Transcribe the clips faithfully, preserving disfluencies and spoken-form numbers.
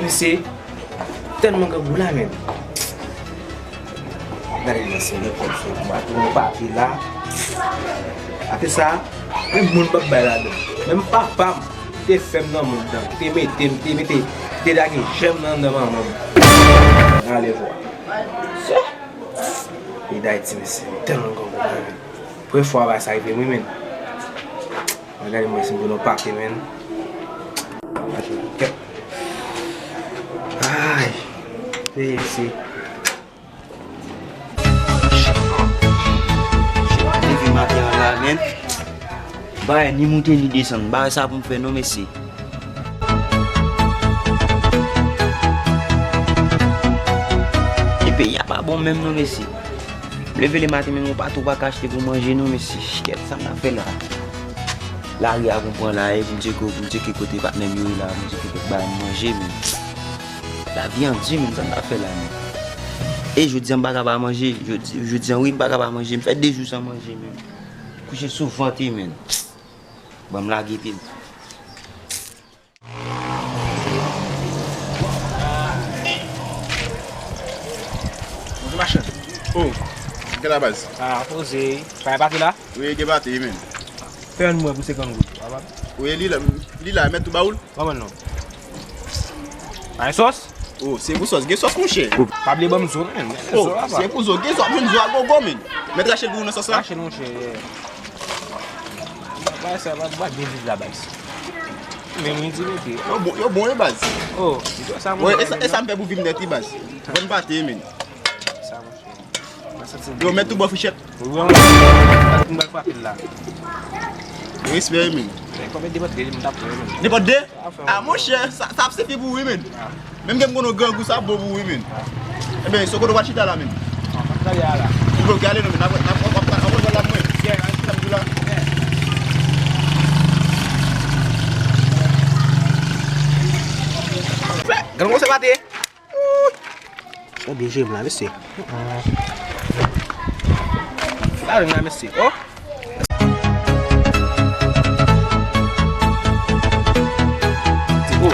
Mesye, tèlman grangou la menm. Gade nan se lè kòb sou mwen, tou mwen pa te la. Apre sa, menm moun p ap bay ladan. Menm papa m te fè m nan mond nan, ki te mete m, te mete, ki te lage jèm nan nan manman m. Gade vwa. Peyi Dayiti, mesye, tèlman grangou la menm. Premye fwa bagay sa rive m, wi, menn. Mwen gade mwen si m pou nou pake, menn. Kèt. Ay. Peyi isi. Leve maten an la, menn. Bagay ni moute ni desann. Bagay sa pou m fè non, mesye. E peyi a pa bon menm non, mesye. M leve le maten, menm yon patou pa ka achte pou manje non, mesye. Kèt, sa m ta fè la? Lari a konprann la, e pou m tcheke, pou m tcheke kote patnè m yo ye la, pou m tcheke kèk bagay m manje, menm. Lavi an di, menm, sa m ta fè la, menm. E jodi a m pa ka pa manje, jodi, jodi a wi, m pa ka pa manje, m fè de jou san manje, menm. Kouche sou vant, menm. Ban m lage pye m. Bonjou, machann. Oh, gen la baz. Ah, poze. Pa gen pate la? Wi, gen pate, wi, menm. Fè youn mwen pou senkant goud, papa. Wi, li la, li la, mèt tou ba ou l? Kòman non? Pa gen sòs? Oh, se pou sòs. Gen sòs, monchè. Pa bliye ban m zo, menm. Oh, zo la, se pou zo. Gen sòs, menm zo a gogo, menm. Mèt rache l pou ou nan sòs la? Rache l, monchè, yeah. Bagay sa, bagay, bagay byen viv la, baz. Men mwen di mete. Yo bon, yo bon, wi, baz. Oh, sa mwen. Wi, e sa, e sa m fè pou viv nèt, wi, baz. Bon pate, menm. Sa, monchè. Yo, mèt tou bò fichèt. Wi, wi, m pral frape l la. Respè, wi, menm. Konbyen de pòtre m t ap pran, menm? De pòtre? Ah, monchè, sa, sa ap sifi pou ou, wi, menm. Menm ke m konn ou grangou, sa ap bon pou ou, wi, menm. Ebyen, se kote w pral chita la, menm? Ou bloke ale, non, menm. N ap, n ap, n ap, n ap, n ap, n ap, n ap, Gade kòman se pate. Sa byen jwe m la, mesye. Sa jwe m la, mesye. Oh! Oh!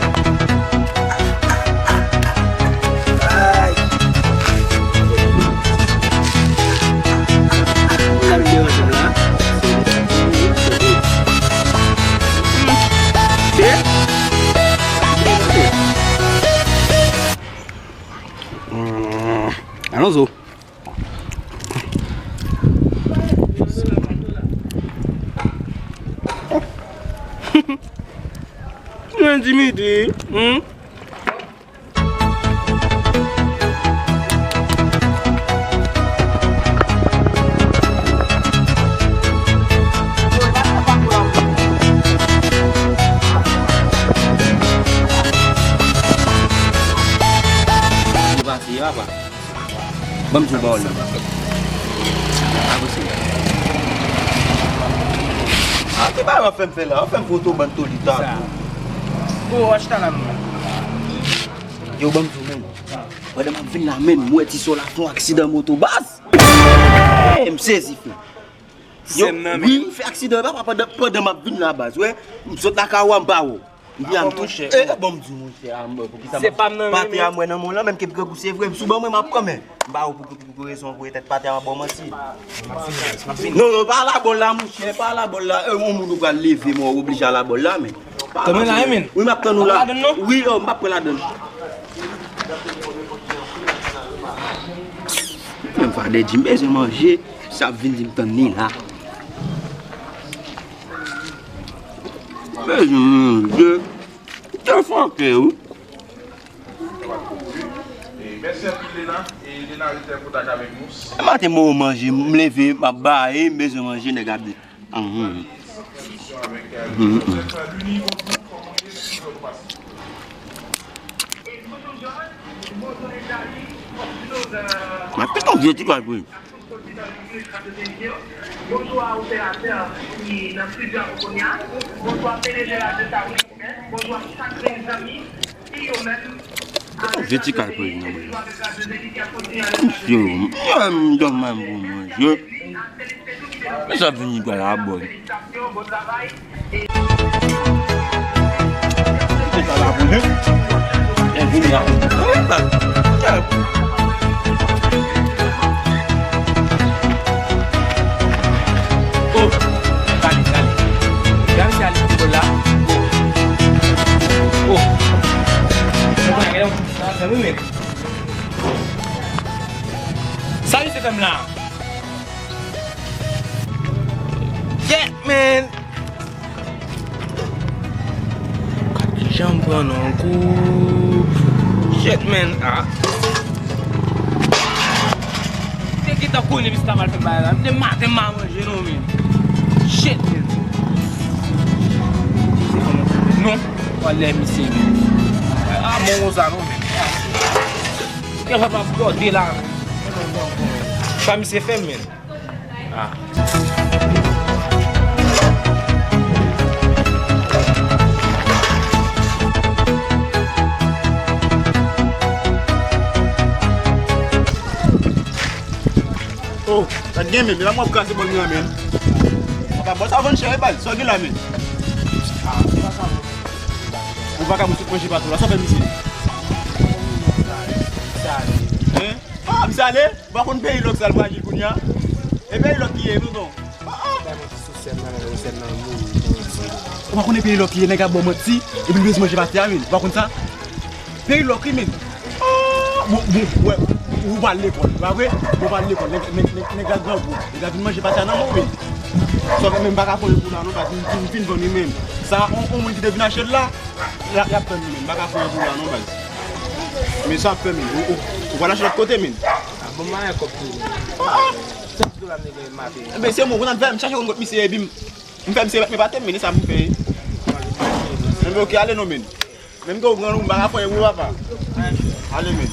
Ay! Sa m deranje m la. Hmm. Alonzo. Mwen Dimitri, hmm? Ban m di w pawòl la. Avanse. A, ki bagay w ap fè m fè la? W ap fè m foto bann tolita tou. Bon, w a chita la, non. Yo, ban m di w, menm. Pandan m ap vin la, menm, m wè ti sè w la fè yon aksidan moto, baz. Hey, m sezi, frè. Yo, wi, m fè aksidan, papa, pandan, pandan m ap vin la, baz. Wè, m sot lakay ou a, m pa wè w. Epi a m tou, e, bon, m di w, monchè, a, m, poukisa m, pate a m wè nan men w lan, menm ke grangou se vre, m sou ban mwen, m ap pran, men m pa wè w pou, pou, pou rezon, poutèt pate a m ap ba w manti. Non, non, pa al abò l la, monchè, pa al abò l la. E, yon moun ou pral leve, men w oblije al abò l la, men. Tann mwen la, wi, men. Wi, m ap tann ou la. Wi, oh, m p ap pran ladann. Menm fade di m bezwen manje, sa ap vin di m tann li la. Bezwen manje. Te fòkè, wi. Mèsi anpil, Lena. E Lena rete an kontak avèk nou. E maten, mwen manje, m leve, m ap baye, m bezwen manje, nèg ap di. Mhm. Mhm. Mwen pito vye ti kòl pou li. Bonjou a operatè ki nan estidyo a Okonya. Bonjou a P D G Radyo Tawil. Bonjou a chak grenn zanmi. Ki yo menm. Vye ti kal pou li nan mwen. Misye, m dòm mwen pou manje. Men sa vini pral abò. Se sa la pou li. Kounye a. Oh, gade, gade. Gade misye ale sou bòl la. Oh. Oh. Sa misye fè m la? Shit, man! Gad kijan m pran nan yon kou. Shit, man. Ah. Te gentan konnen misye ta mal fè bagay la. Depi maten m pa manje non, men. Shit, man. Non. Wale misye, men. Ah, bon, konsa non, men. Gen fwa pa gòde la, men. Sa misye fè, men. Ah. Oh, sa t gen, men, men la m ap kraze bòl mwen an, men. Papa, bò sa vann chè, e baz, sa w gen la, men. Ah, se pa sa, men. Ou vakabon sot manje pa tou la, sa w fè misye? Hein? Ah, misye ale? Ou pa konn peyi lòk sa l pral ye kounye a? E peyi lòk li ye, tonton. Ah, ah. Bay mwen ti sou sèn nan, men, sèn nan mouri, mouri. Ou pa konnen peyi lòk li ye, nèg ap ba w manti, epi l bezwen manje pa tè a, men. Ou pa konn sa? Peyi lòk, wi, men. Ah, bon, bon, wè, ou pral lekòl, pa vre? Ou pral lekòl, nèg, nèg, nèg, nèg la grangou. Nèg la vin manje pa tè a nan men w, men. Sa w fè, men m pa ka fè yon kou la, non, baz, m fin, m fin vann li, men. Sa, on, on moun ki te vin achte l la, y ap, y ap tann li, men. M pa ka fè yon kou la, non, baz. Men sa ap fè, men. Ou, ou, ou pral achte lòt kote, men. Ah, bon, mwen kòb tou. Ah, ah. Sèt dola m te gen maten. Enben, se mwen, konn ap fè, m chache konn kot misye, epi m, m fè misye met men pa tè m, men, e sa m fè. Enben, oke, ale non, men. Menm ke ou pran nou, m pa ka fè yon kou, papa. Ale, men.